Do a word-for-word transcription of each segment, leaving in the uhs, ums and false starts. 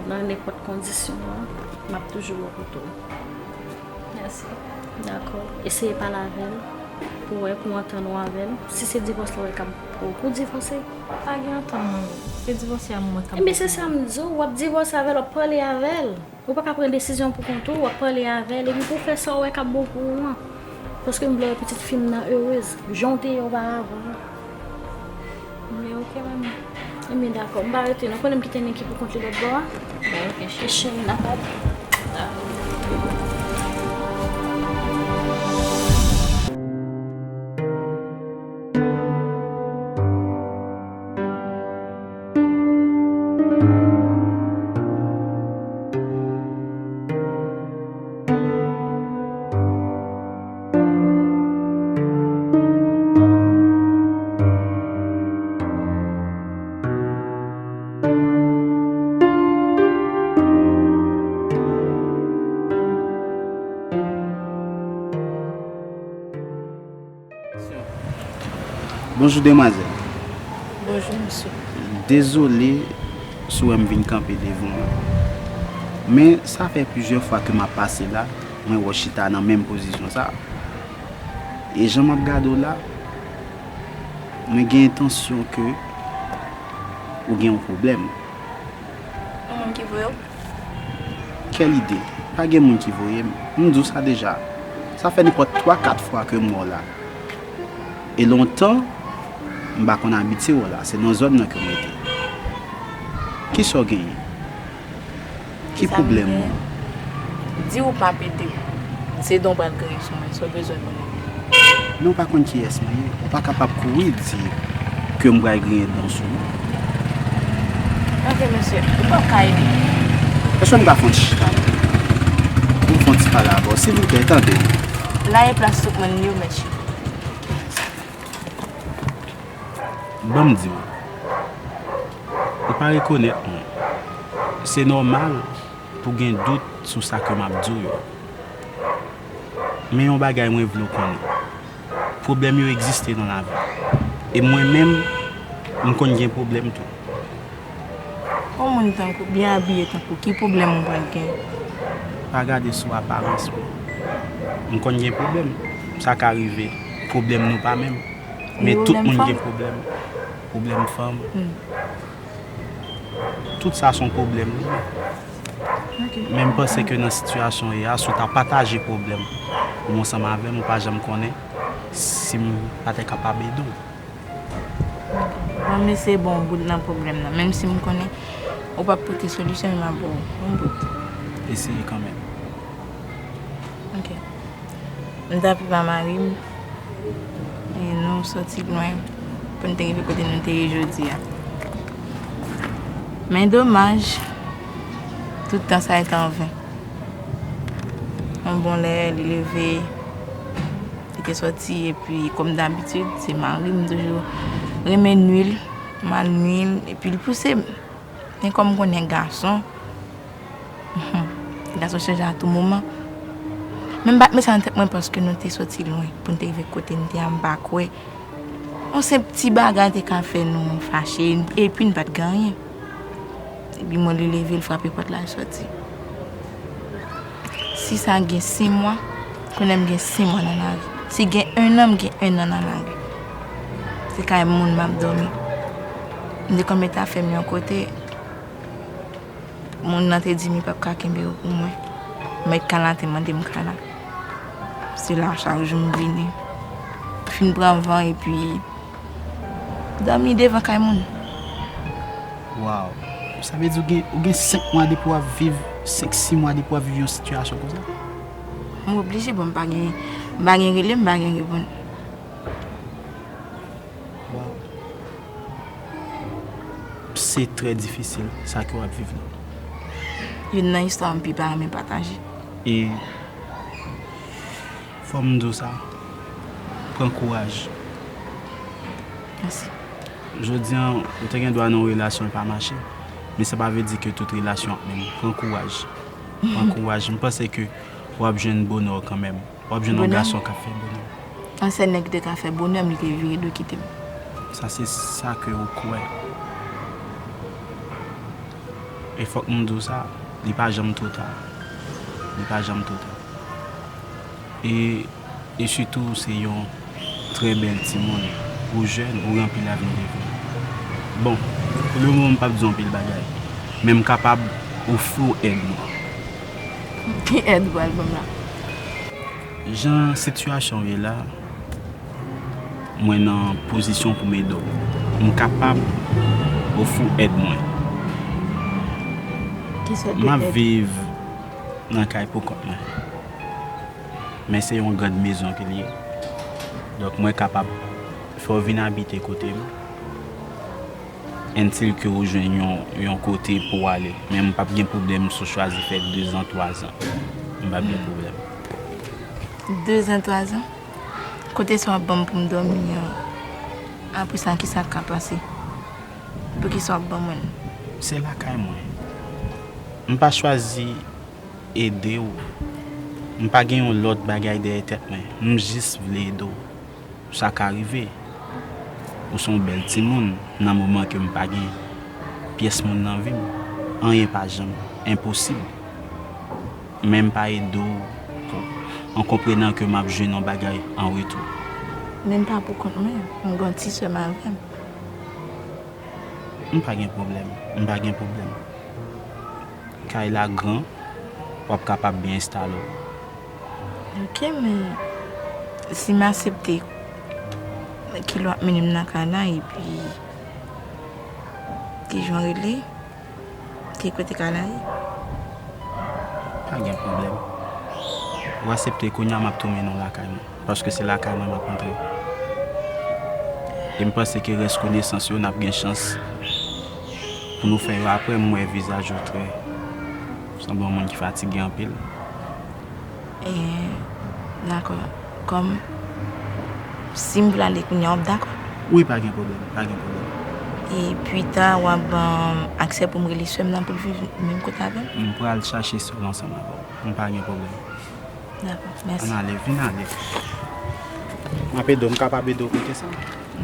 Nan nenpòt kondisyon an, m ap toujou bò kote w. Mèsi. Dakò. Eseye pale avè l pou wè, pou antann ou avè l. Si se divòs la w wè k ap pran w pou divòse. Pa gen antann non. Se divòse a m wè k ap pran. Ebyen, se sa m di w, w ap divòse avè l, w ap pale avè l. Ou pa ka pran desizyon pou kont ou, w ap pale avè l, epi pou w fè sa w wè k ap bon pou ou an. Paske m vle wè pitit fi m nan erez, jan w te ye oparavan an. Ebyen, oke, manmi. Ebyen, dakò. M pa rete non. Konnen m kite Niki pou kont li lòt bò a. Bon, oke, cheri. Cheri, n ap pale. Dakò. Bonjou, demwazèl. Bonjou, mesye. Dezole si w wè m vin kanpe devan w la. Men, sa fè plizyè fwa ke m ap pase la, mwen wè w chita nan menm pozisyon sa a. E jan m ap gade w la, mwen gen entansyon ke ou gen yon pwoblèm. Yon moun ki voye w? Kèl ide! Pa gen moun ki voye m. M di w sa deja. Sa fè nenpòt twa, kat fwa ke m wè w la. E lontan, m pa konn abitye w la. Se nan zòn nan ke m rete. Kisa w genyen? Ki pwoblèm ou? Di ou p ap ede m. Se don pral griyen sou mwen, sa w bezwen konnen. Men ou pa konn kiyès mwen ye. Ou pa kapab kouri di ke m pral griyen don sou ou. Ok, mesye, ou pa ka ede m. Èske m ka fè yon ti chita? M fè yon ti pale avè w, silvouplè, tande m. La e plas tout moun yo, mesye. Ban m di w. Ou pa rekonèt mwen. Se nòmal pou gen dout sou sa ke m ap di w yo. Men yon bagay mwen vle w konnen. Pwoblèm yo egziste nan lavi. E mwen menm, m konn gen pwoblèm tou. Yon moun tankou, byen abiye tankou, ki pwoblèm ou pral gen? Pa gade sou aparans mwen. M konn gen pwoblèm. Sa ka rive. Pwoblèm nou pa menm. Men tout moun gen pwoblèm. Pwoblèm fanm. Tout sa se yon pwoblèm li ye. Men m panse ke nan sitiyasyon w ye a, si w ta pataje pwoblèm ou ansanm avè m, ou pa janm konnen si m pa t kapab ede w. Bon, m eseye ba w yon bout nan pwoblèm nan, menm si m konnen ou p ap pote solisyon, men m ap ba w yon bout. Eseye kanmenm. Ok. M t ap viv ak mari m, e nou soti lwen pou n te rive kote nou te ye jodi a. Men domaj, tout tan sa a te anven. Yon bon lè, li leve, li te soti, epi kòm dabitid, se mari m toujou renmen nwi l, m al nwi l, epi l pouse m. Men kòm m konnen gason, gason chanje a tou moman. Men m pa t met sa nan tèt mwen paske nou te soti lwen pou n te rive kote n te a, m pa kwè. Yon senp ti bagay te ka fè nou fache, epi n pa t gen anyen. Epi mwen li leve, l frape pòt la, l soti. Si sa gen senk mwa, kounye a m gen senk mwa nan lari. Si gen ennan, m gen ennan nan lari. Se kay moun m ap dòmi. M te konn mete afè m yon kote. Moun nan te di m li p ap ka kenbe yo pou mwen. Mèt kay la te mande m kay la. Se la chak jou m vini. Fin pran van epi dòmi devan kay moun. Waw! Sa vle di ou gen, ou gen senk mwa depi w ap viv, senk, sis mwa depi w ap viv yon sitiyasyon konsa? M oblije, bon, m pa gen, m pa gen rele, m pa gen reponn. Waw! Se trè difisil, sa ke w ap viv la. Youn nan istwa m pi pa renmen pataje. E fò m di w sa, pran kouraj. Mèsi. Jodi a, ou te gen dwa nan yon relasyon, l pa mache. Men sa pa vle di ke tout relasyon ap menm. Pran kouraj. Pran kouraj. M panse ke w ap jwenn bonè w kanmenm. W ap jwenn yon gason k ap fè bonè w. Ansyen nèg ki te ka fè bonè m, li te vire do kite m. Sa se sa ke ou kwè. E fòk m di w sa, li pa janm twò ta. Li pa janm twò ta. E, e sitou, se yon trè bèl timoun. Ou jèn, ou gen anpil avni devan w. Bon, pou le moman, m p ap di w anpil bagay, men m kapab ofri w èd mwen. Ki èd ou pral ban m la? Jan sitiyasyon w ye la, mwen nan pozisyon pou m ede w. M kapab ofri w èd mwen. Ki sòt de èd? M ap viv nan kay pou kont mwen. Men se yon grand maison ke l ye. Donk, mwen kapab fè w vin abite kote m, until ke ou jwenn yon, yon kote pou w ale. Men m p ap gen pwoblèm si w chwazi fè dezan, twazan. M p ap gen pwoblèm. Dezan, twazan? Kote sa w ap ban m pou m dòmi an? Apre sa, kisa k ka pase? Poukisa w ap ban mwen l? Se lakay mwen. M pa chwazi ede w. M pa gen yon lòt bagay dèyè tèt mwen. M jis vle ede w. Sa ka rive. Ou se yon bèl timoun nan moman ke m pa gen pyès moun nan vi m. Anyen pa janm enposib. Men m pa ede w an konprenan ke m ap jwenn yon bagay an retou. Men m pa pou kont mwen. M gen yon ti sè m avè m. M pa gen pwoblèm. M pa gen pwoblèm. Kay la gran, w ap kapab byen enstale w. Ok, men si m aksepte, kilè w ap mennen m nan kay la, epi kijan w rele, ki kote kay la ye? Pa gen pwoblèm. Ou aksepte, kounye a m ap tou mennen w lakay mwen. Paske se lakay mwen m ap antre. E m panse ke rès konesans yo, n ap gen chans pou nou fè yo apre. M wè vizaj ou trè sanble yon moun ki fatige anpil. E, dakò. Kòm si m vle ale kounye a, w ap dakò? Wi, pa gen pwoblèm, pa gen pwoblèm. E pita, w ap ban m aksè pou m rele sè m nan pou l viv menm kote avè m? M pral chache sè w ansanm avè w. M pa gen pwoblèm. Dakò, mèsi. Ann ale, vin ale. M ap ede w, m kapab ede w kote sa?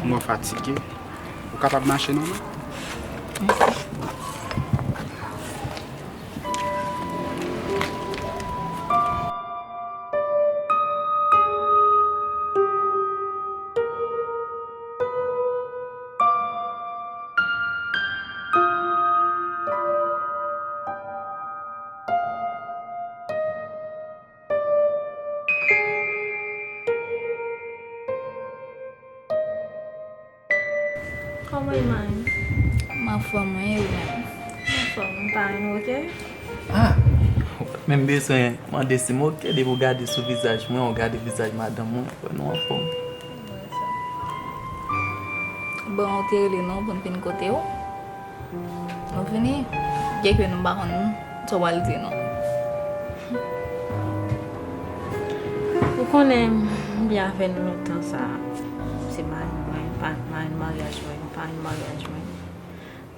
M wè w fatige. Ou kapab mache nòmal? Mèsi. Kòman w ye, Mayen? M anfòm, wi, ou menm? M anfòm, m pa wè nou oke? Ah, ou pa t menm bezwen mande si m oke, depi w gade sou vizaj mwen, ou gade vizaj madanm ou, ou wè nou anfòm. Bon, ou te rele nou pou n vin kote w? Nou vini, byenke nou pa konn sa w pral di nou. Ou konnen, m byen avè nou lontan sa. Se mari mwen, pa, mari maryaj mwen, parenn maryaj mwen.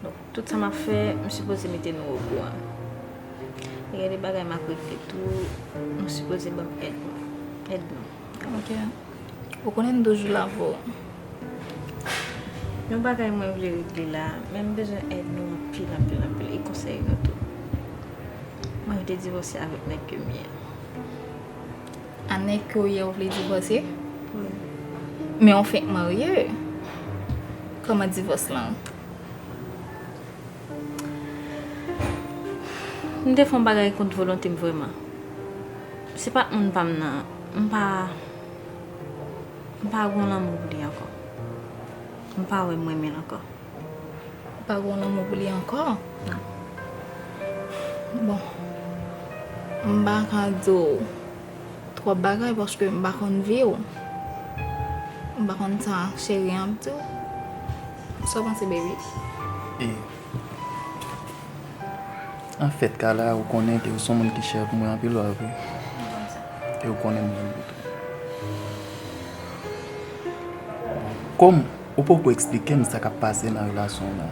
Donk, tout sa m ap fè, m sipoze mete nou okouran. Gen de bagay m ap regle tou, nou sipoze ban m èd mwen, èd nou. Ok. Ou konnen m toujou la pou ou. Yon bagay mwen vle regle la, men m bezwen èd nou anpil, anpil, anpil, e konsèy nou tou. Mwen vle divòse avèk nèg ke m ye a. A nèg ke w ye a, ou vle divòse? Wi. Men w fenk marye. Kòman divòs lan? M te fè yon bagay kont volonte m vrèman. Se pa t moun pa m nan. M pa, m pa gen lanmou pou li ankò. M pa wè m renmen l ankò. Ou pa gen lanmou pou li ankò? Non. Bon. M pa ka di w twòp bagay paske m pa konn vi w. M pa konn sa cheri an ap di w. Sa w panse, baby? E, anfèt, Kala, ou konnen ke ou se yon moun ki chè pou mwen anpil, pa vre? E ou konnen m renmen w tou. Kòm ou poko eksplike m sa k ap pase nan relasyon w lan.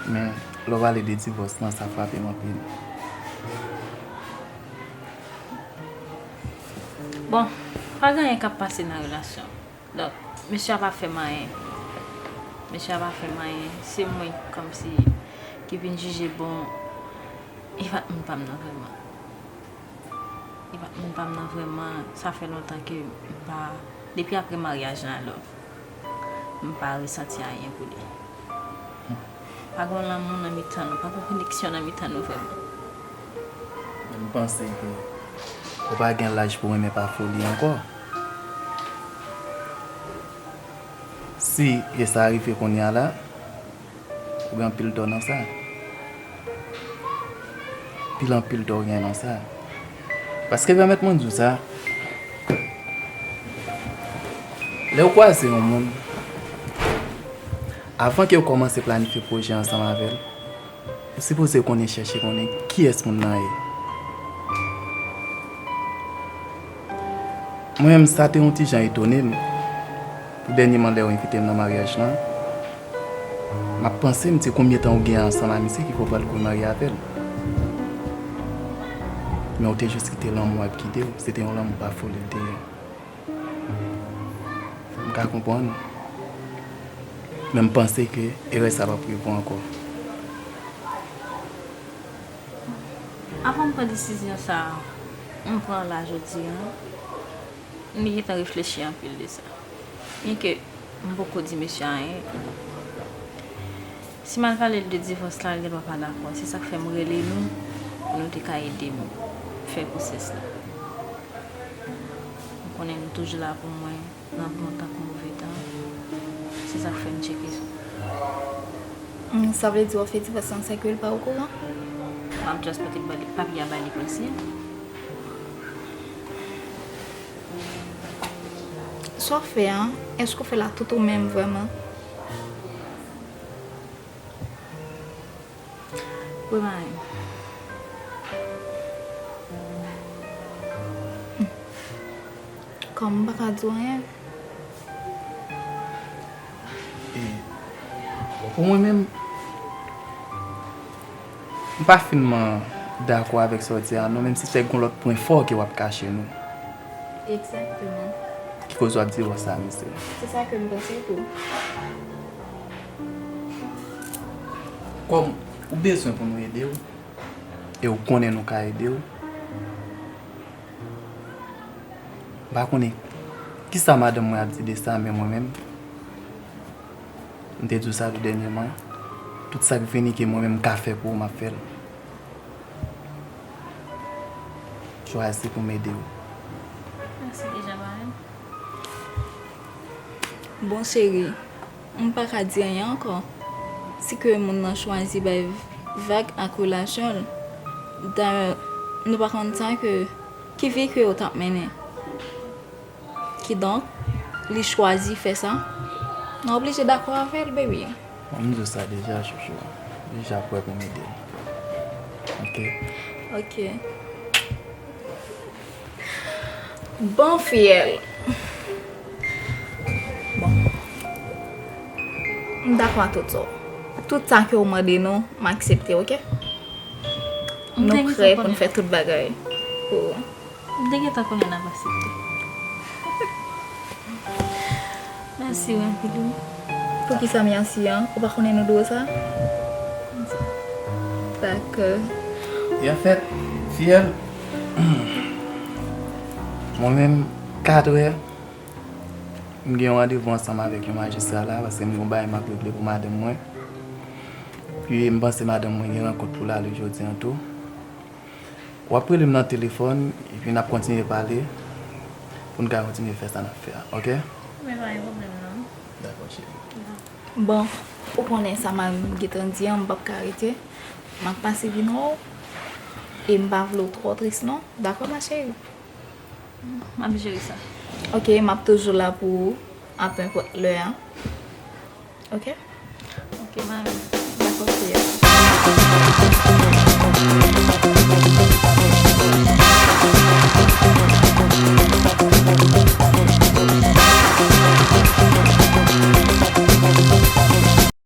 Men, lè w pale de divòs lan, sa frape m anpil. Bon, pa gen anyen k ap pase nan relasyon. Donk, mesye a pa fè m anyen. Mesye a pa fè m anyen. Se mwen kòmsi Ki vin jije bon, e pa t moun pa m nan vrèman. E pa t moun pa m nan vrèman, sa fè lontan ke m pa, depi apre maryaj lan alò, m pa resanti anyen pou li. Pa gen lanmou nan mitan nou, pa gen koneksyon nan mitan nou vrèman. Men m panse ke ou pa gen laj pou renmen pa foli ankò. Si e sa rive kounye a la, ou gen anpil tò nan sa. Anpil, anpil tò w gen nan sa. Paske pèmèt mwen di w sa, lè w kwaze yon moun, avan ke w kòmanse planifye pwojè ansanm avè l, ou sipoze konnen, chèche konnen kiyès moun nan ye. Mwen menm, sa te yon ti jan etone m pou dènyèman lè w envite m nan maryaj lan. M ap panse, m di, konbyen tan ou gen ansanm a misye ki fè w pral kouri marye avè l? Men ou te jis kite lanmou ap gide w, se te yon lanmou pa foli l te ye. M ka konprann, men m panse ke erè sa p ap rive w ankò. Avan m pran desizyon sa a, m pran la jodi a, m te gentan reflechi anpil de sa. Byenke m poko di mesye a anyen. Si m al pale l de divòs la, li gendwa pa dakò. Se sa k fè m rele nou, pou nou te ka ede m fè gwosès la. M konnen nou toujou la pou mwen, nan bon tan kou move tan. Se sa k fè m tcheke sa. Hmm, sa vle di w ap fè divòs lan san ke l pa okouran? M ap just pote papye a ba li pou l siyen. Sa w fè a, èske w fè l a tout ou menm vrèman? Wi, mari m. Kòm m pa ka di w anyen. E, bon, pou mwen menm, m pa finman dakò avèk sa w di a non, menm si se gon lòt pwen fò ke w ap kache nou. Egzakteman. Ki koz w ap di w sa, mesye? Se sa ke m panse tou. Kòm ou bezwen pou nou ede w, e ou konnen nou ka ede w, m pa konnen kisa madanm mwen ap di de sa, men mwen menm, m te di w sa tou dènyèman, tout sa k vini ke mwen menm m ka fè pou ou, m ap fè l. Chwazi pou m ede w. Mèsi deja, mari m. Bon, cheri, m pa ka di anyen ankò. Si ke moun nan chwazi bay vag ak relasyon l, dayè, nou pa konn sa ke, ki vi ke yo t ap mennen. Kidonk, li chwazi fè sa, nou oblije dakò avè l, baby. Bon, m di w sa deja, chouchou. Deja prè pou m ede l. Oke? Oke. Bon, fiyèl. Bon. M dakò a tout sa. Tout sa ke w mande nou, m aksepte, oke? Nou prè pou n fè tout bagay pou ou. M te gentan konnen n ap aksepte. Mèsi, wi, anpil, wi. Poukisa mèsi an? Ou pa konnen nou di w sa? Dakò. E anfèt, fiyèl, mwen menm, katrè, m gen yon randevou ansanm avèk yon majistra la, paske m gen yon bagay m ap regle pou madanm mwen. Epi m panse madanm mwen gen rankont pou l ale jodi an tou. W ap rele m nan telefòn, epi n ap kontinye pale, pou n ka kontinye fè sa n ap fè a, oke? Men pa gen pwoblèm, non. Dakò, cheri. Bon, ou konnen sa mari m gentan di an, m p ap ka rete. M ap pase vin wè w, e m pa vle w twò tris, non. Dakò, ma chérie? M ap jere sa. Oke, m ap toujou la pou ou, a nenpòt lè a. Oke? Oke, mari.